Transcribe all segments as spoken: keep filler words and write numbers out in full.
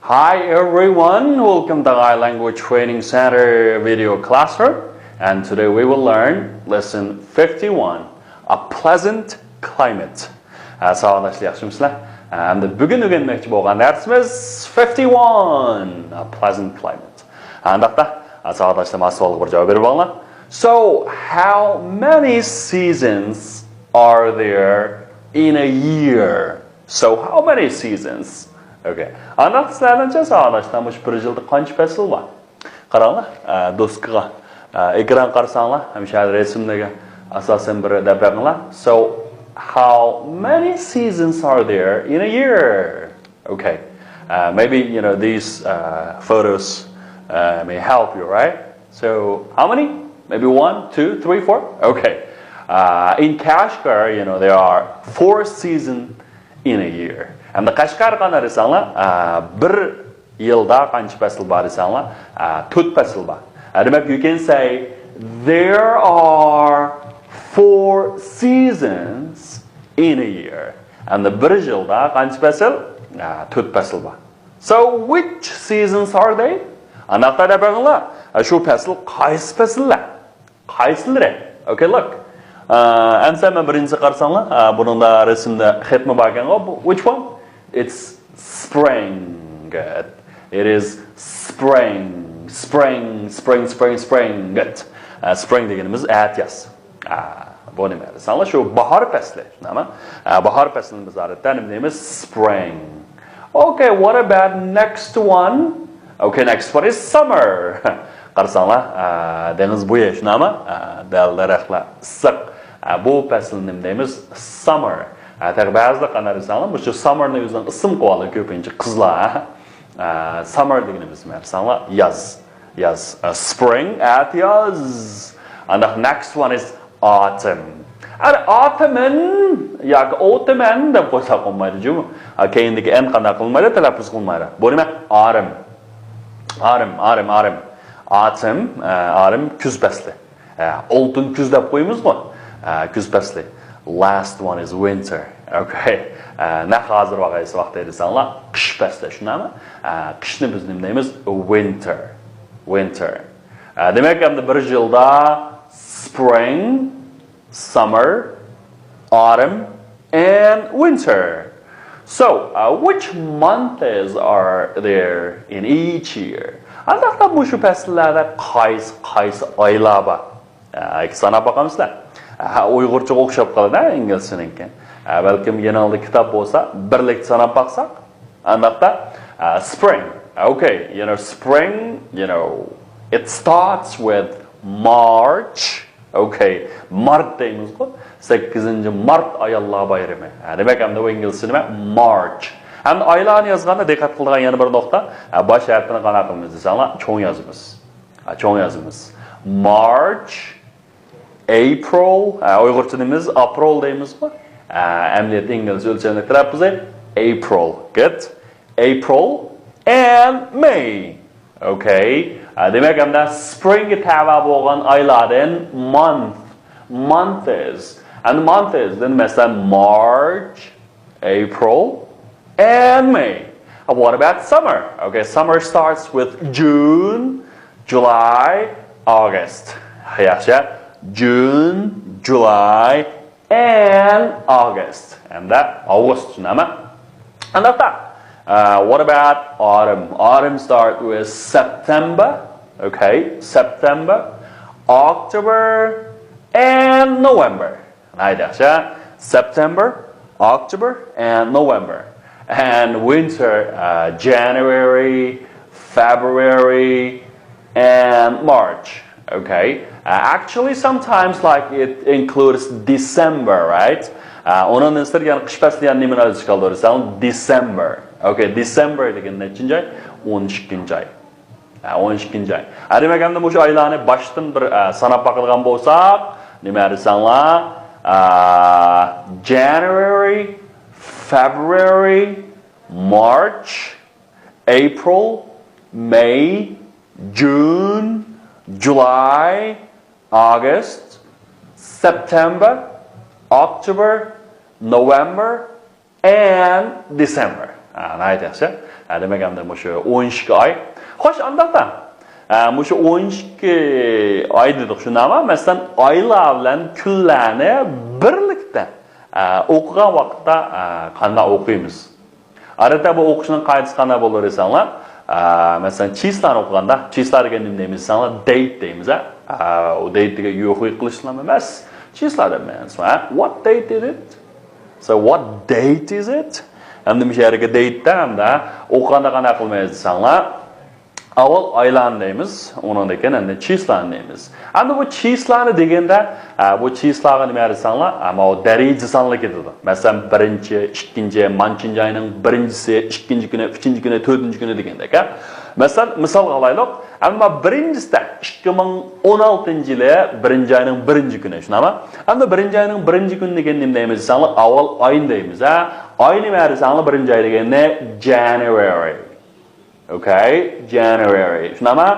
Hi everyone, welcome to Thai Language Training Center video classroom. And today we will learn lesson fifty-one, a pleasant climate. ھە، ساۋاقداشلار ياخشىمۇسىلەر؟ ھە، ئەمدى بۈگۈن ئۆگەنمەكچى بولغان دەرسىمىز fifty-one, a pleasant climate. ھە، ئانداقتا، ھە، ساۋاقداشلار، مانا سوئالغا بىر جاۋاب بېرىپ بېقىڭلار. So, how many seasons are there in a year? So, how many seasons? Okay. ئانداقتا سىلەرنىڭچە ساۋاقداشلار، مۇشۇ بىر يىلدا قانچە پەسىل بار؟ قاراڭلار، ئە، دوسكىغا، ئە، ئېكران قارىساڭلار، ھەم شۇ يەردە رەسىملەرگە ئاساسەن بىر دەپ بېقىڭلار. So, how many seasons are there in a year? Okay. Uh, maybe, you know, these uh, photos uh, may help you, right? So, how many? Maybe one, two, three, four? Okay. Uh, in Kashgar, you know, there are four seasons in a year. ئەمدى قەشقەرگە قاراپ بېقىڭلار، ئە، بىر يىلدا قانچە پەسىل بار دېسەڭلار، ئە، تۆت پەسىل بار. ئە، دېمەك، you can say there are four seasons in a year. ئەمدى بىر يىلدا قانچە پەسىل؟ ئە، تۆت پەسىل بار. So, which seasons are they? ئانداقتا دەپ بېقىڭلار، ئە، شۇ پەسىل قايسى پەسىللەر؟ قايسىلىرى؟ Okay, look. ئە، ئەمسە مەن بىرىنچىسى قارىساڭلار، ئە، بۇنىڭدا رەسىمدە خەتمۇ بار ئىكەنغۇ. Which one? It's spring. Good. It is spring. Spring, spring, spring, spring. Good. ئە، spring دېگىنىمىز ئەتىياز. ئە، بۇ نېمە دېسەڭلار، شۇ باھار پەسلى. شۇنداقمۇ؟ ئە، باھار پەسلىنى بىز ئادەتتە نېمە دەيمىز؟ Spring. Okay, what about next one? Okay, next one is summer. قارىساڭلار، ئە، دېڭىز بويى، شۇنداقمۇ؟ ئە، دەل دەرەخلەر ئىسسىق. ئە، بۇ پەسىلنى نېمە دەيمىز؟ Summer. ئە، تېخى بەزىلەر قانداق دېسەڭلار، مۇشۇ summerنى ئۆزىنىڭ ئىسىم قىلىۋالىدۇ كۆپىنچە قىزلار. ئە، summer دېگىنىمىز نېمە دېسەڭلار، ياز. ياز. ئە، spring، ئەتىياز. ئانداق next one is autumn. ئەنە، autumn ياكى autumn دەپ قويساق بولمايدۇ جۇمۇ. ھە، كەينىدىكى ئەن قانداق قىلمايدۇ، تەلەپپۇز قىلمايدۇ. بۇ نېمە؟ Autumn. Autumn، autumn، autumn. Autumn، ئە، autumn، كۈز پەسلى. ئە، ئالتۇن كۈز دەپ قويىمىزغۇ. ئە، كۈز پەسلى. Last one is winter. Okay. ئە، نەق ھازىر ۋاقىت، ۋاقتى دېسەڭلار، قىش پەسلى، شۇنداقمۇ؟ ئە، قىشنى بىز نېمە دەيمىز؟ Winter. Winter. ئە، دېمەك، ئەمدى بىر يىلدا spring، summer، autumn and winter. So, uh, which months are there in each year? ئانداقتا مۇشۇ پەسىللەردە قايسى، قايسى ئايلار بار؟ ئە، ساناپ باقامسىلەر؟ ئە، ئۇيغۇرچىغا ئوخشاپ قالىدۇ، ئە، ئىنگلىزچىنىڭكى. ئە، بەلكىم يېنىڭدا كىتاب بولسا، بىرلىكتە ساناپ باقساق. ئانداقتا، ئە، spring. Okay, you know, spring, you know, it starts with March. Okay, مارت دەيمىزغۇ. سەككىزىنچى مارت ئاياللار بايرىمى. ھە، دېمەك، ئەمدى بۇ ئىنگلىزچە نېمە؟ March. ئەمدى ئايلارنى يازغاندا دىققەت قىلىدىغان يەنە بىر نۇقتا. ھە، باش ھەرپىنى قانداق قىلىمىز دېسەڭلار، چوڭ يازىمىز. ھە، چوڭ يازىمىز. March, April، ھە، ئۇيغۇرچە نېمىمىز؟ ئاپرېل دەيمىزغۇ. ھە، ئەمەلىيەتتە ئىنگلىزچە ئۆلچەملىك تەلەپپۇزى April. Good. April and May. Okay. ئە، دېمەك، ئەمدى spring گە تەۋە بولغان ئايلاردىن month، months. And months دىن، مەسىلەن، March, April and May. Uh, what about summer? Okay, summer starts with June, July, August. ياخشى. June, July, and August. And that August، شۇنداقمۇ؟ ئانداقتا، uh, what about autumn? Autumn start with September. Okay, September, October, and November. ناھايىتى ياخشى. September, October, and November. And winter, uh, January, February, and March. Okay. Uh, actually, sometimes, like, it includes December, right? Uh, ئۇنىڭدىن سىرت، يەنى قىش پەسلى يەنە نېمىنى ئۆز ئىچىگە ئالىدۇ دېسەڭ، December. Okay, December دېگەن نەچچىنچى ئاي؟ ئون ئىككىنچى ئاي. ھە، ئون ئىككىنچى ئاي. ھە، دېمەك، ئەمدى مۇشۇ ئايلارنى باشتىن بىر، ئە، ساناپ باقىدىغان بولساق، نېمە دېسەڭلار، ئە، January, February, March, April, May, June, July, August, September, October, November, and December. ھە، ناھايىتى ياخشى. ھە، دېمەك، ئەمدى مۇشۇ ئون ئىككى ئاي. خوش، ئانداقتا، ھە، مۇشۇ ئون ئىككى ئاي دېدۇق، شۇنداقمۇ؟ مەسىلەن، ئايلار بىلەن كۈنلەرنى بىرلىكتە، ھە، ئوقۇغان ۋاقىتتا، ھە، قانداق ئوقۇيمىز؟ ئادەتتە بۇ ئوقۇشنىڭ قائىدىسى قانداق بولىدۇ دېسەڭلار، ئە، مەسىلەن، چىسلانى ئوقۇغاندا، چىسلا دېگەن نېمە دەيمىز دېسەڭلار، دەيت دەيمىز، ھە؟ ئە، ئۇ دەيت دېگەن يوخۇي قىلىشلام ئەمەس. چىسلا دەپ مەنىسى، ھە؟ What date is it? So what date is it? ئەمدى مۇشۇ يەرگە دەيتتە ئەمدى ئوقۇغاندا قانداق قىلمايمىز دېسەڭلار، ئاۋۋال ئايلارنى دەيمىز، ئۇنىڭدىن كېيىن ئەمدى چىسلانى دەيمىز. ئەمدى بۇ چىسلانى دېگەندە، ئە، بۇ چىسلاغا نېمە دېسەڭلار، ئە، ماۋۇ دەرىجە سانلىق كېتىدۇ. مەسىلەن، بىرىنچى، ئىككىنچى، مانچىنچى ئاينىڭ بىرىنچىسى، ئىككىنچى كۈنى، ئۈچىنچى كۈنى، تۆتىنچى كۈنى دېگەندەك، ھە. مەسىلەن، مىسالغا ئالايلۇق، ئەمما بىرىنچىسىدە ئىككى مىڭ ئون ئالتىنچى يىلى بىرىنچى ئاينىڭ بىرىنچى كۈنى، شۇنداقمۇ؟ ئەمدى بىرىنچى ئاينىڭ بىرىنچى كۈنى دېگەن نېمە دەيمىز دېسەڭلار، ئاۋۋال ئاينى دەيمىز، ھە. ئاي نېمە دېسەڭلار، بىرىنچى ئاي دېگەننى January. Okay, January. شۇنداقمۇ؟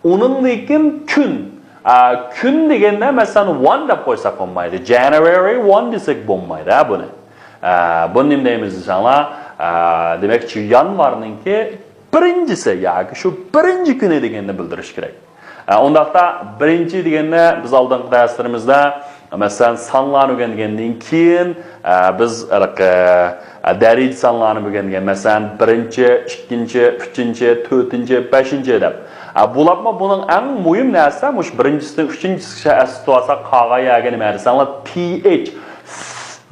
ئۇنىڭدىن كېيىن كۈن. ئا، كۈن دېگەندە، مەسىلەن، one دەپ قويساق بولمايدۇ. January one دېسەك بولمايدۇ، ھە، بۇنى. ئا، بۇنى نېمە دەيمىز دېسەڭلار، ئا، دېمەكچى، يانۋارنىڭكى بىرىنچىسى ياكى شۇ بىرىنچى كۈنى دېگەننى بىلدۈرۈش كېرەك. ئا، ئۇنداقتا بىرىنچى دېگەندە بىز ئالدىنقى دەرسلىرىمىزدە مەسىلەن، سانلارنى ئۆگەنگەندىن كېيىن، ئە، بىز ھېلىقى، ئە، دەرىجە سانلارنى ئۆگەنگەن. مەسىلەن، بىرىنچى، ئىككىنچى، ئۈچىنچى، تۆتىنچى، بەشىنچى دەپ. ئە، بولۇپمۇ بۇنىڭ ئەڭ مۇھىم نەرسە، مۇشۇ بىرىنچىسىدىن ئۈچىنچىسىگىچە ئەستە تۇرساق، قالغان يەرگە نېمە دېسەڭلار، T H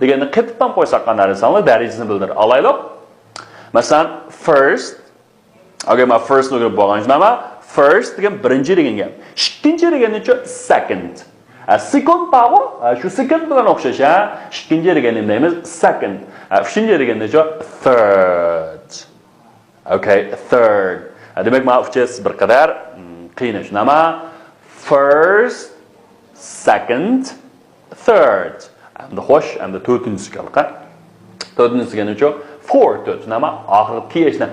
دېگەننى قېتىپلا قويساق، قانداق دېسەڭلار، دەرىجىسىنى بىلدۈرۈپ ئالايلۇق. مەسىلەن، first، Okay، مانا first نى ئۆگىنىپ بولغان، شۇنداقمۇ؟ First دېگەن بىرىنچى دېگەن گەپ. ئىككىنچى دېگەن نېمە؟ Second. ھە، second بارغۇ؟ ھە، شۇ second بىلەن ئوخشاش، ھە. ئىككىنچى دېگەن نېمە دەيمىز؟ Second. ھە، ئۈچىنچى دېگەن نېمە؟ Third. Okay، third. ھە، دېمەك، مانا ئۈچەيسى بىر قەدەر، م، قىيىن، شۇنداقمۇ؟ First، second، third. ئەمدى خوش، ئەمدى تۆتىنچىسى كەلدۇق، ھە؟ تۆتىنچىسى دېگەن نېمە؟ Four، تۆت. نېمە؟ ئاخىرى T H نى،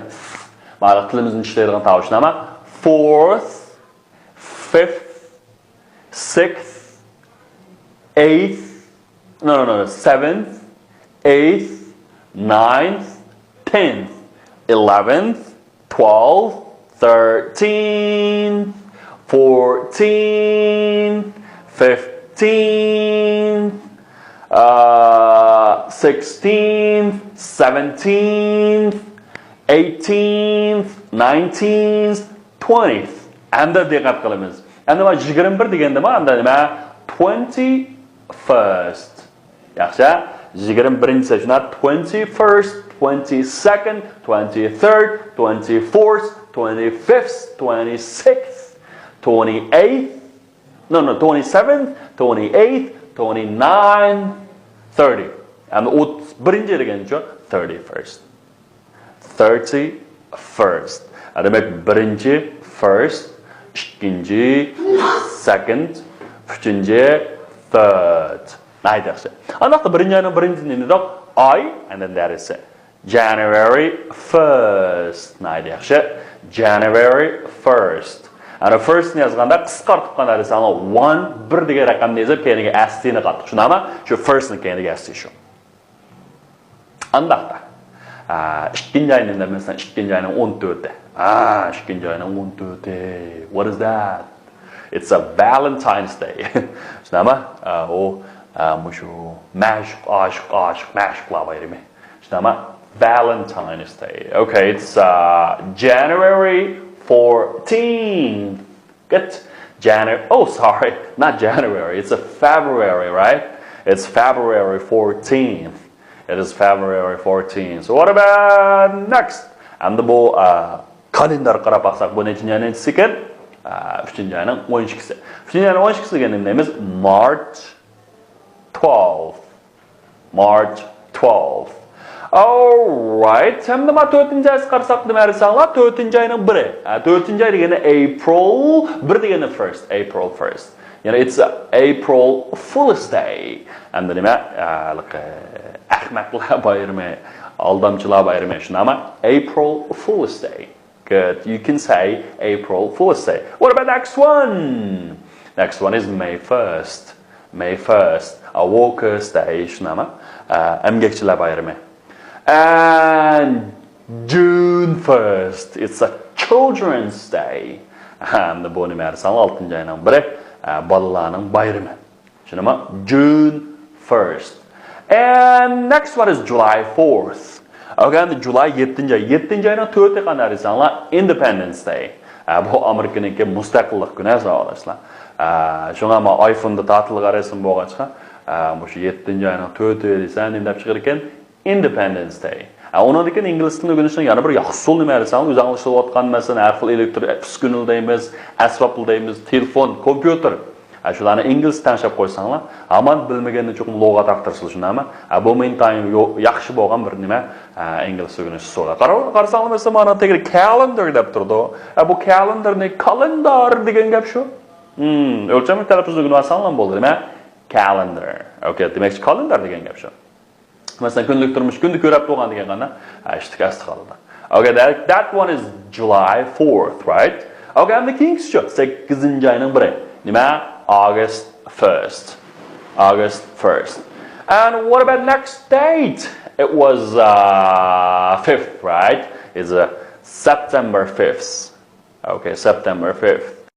مانا تىلىمىزنى چىشلەيدىغان تاۋۇش نېمە؟ Fourth، fifth، sixth، eighth، no, no, no, seventh، eighth، ninth، tenth، eleventh، twelfth، thirteenth، fourteenth، fifteenth، uh, sixteenth، seventeenth، eighteenth، nineteenth، twentieth. ئەمدى دىققەت قىلىمىز. ئەمدى مانا يىگىرمە بىر دېگەندە ما ئەمدى نېمە؟ Twenty-first. ياخشى. يىگىرمە بىرىنچىسى شۇنداق، twenty-first، twenty-second، twenty-third، twenty-fourth، twenty-fifth، twenty-sixth، twenty-eighth، no, no, twenty-seventh، twenty-eighth، twenty-ninth، thirty. ئەمدى ئوتتۇز بىرىنچى دېگەنچۇ، thirty-first. Thirty-first. ھە، دېمەك، بىرىنچى، first، ئىككىنچى، second، ئۈچىنچى، third. ناھايىتى ياخشى. ئانداقتا بىرىنچى ئاينىڭ بىرىنچىسىنى نېمە دېدۇق؟ I، and then that is it. January first. ناھايىتى ياخشى. January first. ئەنە first نى يازغاندا قىسقارتىپ قانداق دېسەڭلار، one، بىر دېگەن رەقەمنى يېزىپ، كەينىگە S T نى قاتتۇق. شۇنداقمۇ؟ شۇ first نىڭ كەينىدىكى S T شۇ. ئانداقتا. ئا، ئىككىنچى ئاينىڭ، مەسىلەن، ئىككىنچى ئاينىڭ ئون تۆتى. ئا، ئىككىنچى ئاينىڭ ئون تۆتى. What is that? It's a Valentine's Day. شۇنداقمۇ؟ ئا، ئۇ، ئا، مۇشۇ مەشۇق، ئاشىق، ئاشىق، مەشۇقلار بايرىمى. شۇنداقمۇ؟ Valentine's Day. Okay, it's, uh, January fourteenth. Good. January. Oh, sorry. Not January. It's a February, right? It's February fourteenth. It is February fourteenth. So what about next? ئەمدى بۇ، ئا، كالېندار قاراپ باقساق، بۇ نەچچىنچى ئاي، نەچچىسى ئىكەن؟ ئا، ئۈچىنچى ئاينىڭ ئون ئىككىسى. ئۈچىنچى ئاينىڭ ئون ئىككىسى دېگەن نېمە دەيمىز؟ March twelve. March twelve. Alright. ئەمدى مانا تۆتىنچى ئايغا قارىساق، نېمە دېسەڭلار؟ تۆتىنچى ئاينىڭ بىرى. ھە، تۆتىنچى ئاي دېگەننى April، بىر دېگەننى first، April first. يەنى it's a April Fool's Day. ئەمدى نېمە؟ ھېلىقى ئەخمەقلەر بايرىمى، ئالدامچىلار بايرىمى، شۇنداقمۇ؟ April Fool's Day. Good. You can say April Fool's Day. What about next one? Next one is May first. May first. A workers' day، شۇنداقمۇ؟ ئە، ئەمگەكچىلەر بايرىمى. And June first, it's a children's day. ھەمدە بۇ نېمە دېسەڭلار، ئالتىنچى ئاينىڭ بىرى، ئە، بالىلارنىڭ بايرىمى. چۈشىنىمۇ؟ June first. And next one is July fourth. ئەگەر ئەمدى جۇلاي يەتتىنچى ئاي، يەتتىنچى ئاينىڭ تۆتى قانداق دېسەڭلار، Independence Day. ئە، بۇ ئامېرىكىنىڭكى مۇستەقىللىق كۈنى، ساۋاقداشلار. ئە، شۇڭا مانا ئايفوندا تارتىلغان رەسىم بولغاچقا، ئە، مۇشۇ يەتتىنچى ئاينىڭ تۆتى دېسە نېمە دەپ چىقىرىكەن؟ Independence Day. ئە، ئۇنىڭدىن كېيىن ئىنگلىز تىلىنى ئۆگىنىشنىڭ يەنە بىر ياخشى ئۇسۇلى نېمە دېسەڭلار، ئۆزۈڭلار ئىشلىتىۋاتقان، مەسىلەن، ھەر خىل ئېلېكتر ئۈسكۈنىلەر دەيمىز، ئەسۋابلار دەيمىز، تېلېفون، كومپيۇتېر. ئە، شۇلارنى ئىنگلىزچە تەڭشەپ قويساڭلار، ھامان بىلمىگەننى چوقۇم لوغەت ئاختۇرسىلا، شۇنداقمۇ؟ ئە، بۇ مېنتايم يو-، ياخشى بولغان بىر نېمە، ئە، ئىنگلىز ئۆگىنىش ئۇسۇلى. قارا-، قارىساڭلار، مەسىلەن، مانا تېگىدە calendar دەپ تۇرىدۇ. ئە، بۇ calendar نى كالېندار دېگەن گەپ شۇ. ھىم، ئۆلچەملىك تەلەپپۇزنى ئۆگىنىۋالساڭلار بولدى، نېمە؟ Calendar. ئوكەي، دېمەكچى، كالېندار دېگەن گەپ شۇ. مەسىلەن، كۈندىلىك تۇرمۇش، كۈندە كۆرۈپ تۇرغان دېگەن قانداق؟ ھە، ئىشتىك ئەستە قالىدۇ. Okay, that, that one is July fourth, right? Okay, ئەمدى كېيىنكىسىچۇ؟ سەككىزىنچى ئاينىڭ بىرى. نېمە؟ August first. August first. And what about next date? It was, uh, fifth, right? It's, uh, September fifth. Okay, September fifth.